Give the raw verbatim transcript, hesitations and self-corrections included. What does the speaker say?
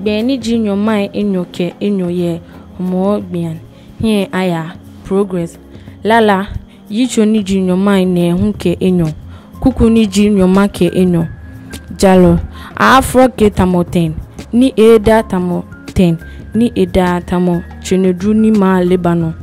Nyɛɛ ni ji nyɔŋmai enyɔ kɛ enyɔ yɛ Hɔmɔwɔ gbiaŋ hiɛ ayaa. Progress. Lala, yitso ni ji nyɔŋmai nɛɛhu kɛ enyɔ, kuku ni ji nyɔŋma kɛ enyɔ. Jalɔ, aaafrɔke tamɔ tɛŋ, ni eeeda tamɔ tɛŋ, ni edaa tamɔ tsenedru ni maa Lebanon.